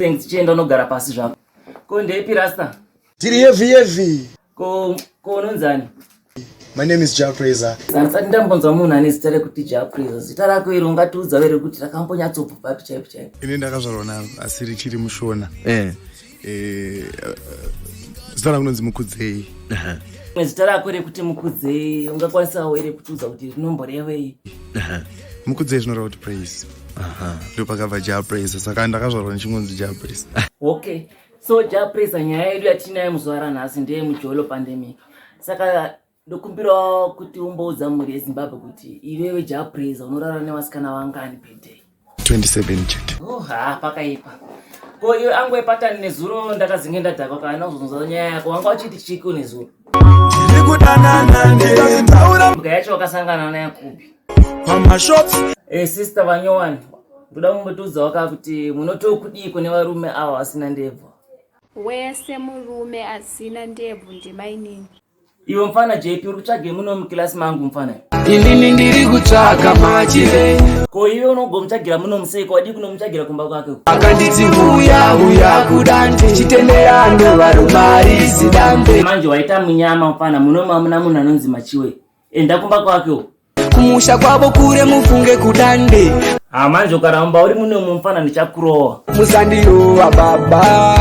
Thanks, chienda unogara pasi zvako. Ko ndeipi rasta? Tiri heavy heavy. Ko ko unonzani? My name is Jah Prayzah. Handisati ndambonzwa munhu ane zita rekuti Jah Prayzah. Zita rako iri ungatiudza here kuti rakambonyatsobva papi chaipo chaipo? Ini ndakazvarwa naro asi richiri muShona. Eh. Eh, zita rangu rinonzi Mukudzei. Zita rako rekuti Mukudzei ungakwanisawo here kutiudza kuti rinomborevei? Mukudzei zvinoreva kuti praise. Ndipo pakabva Jah Prayzah, saka ndakazvarwa ndichingonzi Jah Prayzah. Okay. So Jah Prayzah, nyaya yedu yatinayo muzuva ranhasi ndeyemujolo pandemic. Saka ndokumbirawo kuti umboudza mhuri yeZimbabwe kuti iwewe Jah Prayzah unorara nevasikana vangani per day? 27 chete. Oh, ha, pakaipa. Ko iwe angu epatani nezuro ndakazinge ndadhakwa kana uzonzwa nyaya yako wanga uchiti chiko nezuro? Tiri kudanana ndikazvitaura. Mbuga yacho wakasangana nayo kupi? Pamashops. Eh, sister vanyowani, ndoda kumbotiudzawo ka kuti munotokudii kune varume ava vasina ndebvu? Wese murume asina ndebvu ndimainini. Iwe mfana JP uri kutsvage muno mukilasi mangu mfana. Inini ndiri kutsvaga machire. Ko iwe unogomutsvagira muno museko wadii kunomutsvagira kumba kwake? Akanditi uya uya kudande chitenderano varumari zidambe. Manje waita munyama mfana, muno mamuna munhu anonzi Machiwe. Enda kumba kwake uko. Kumusha kwavo kure mufunge kudande. Ha manje ukaramba uri muno mufana ndichakurowa. Musandirowa baba.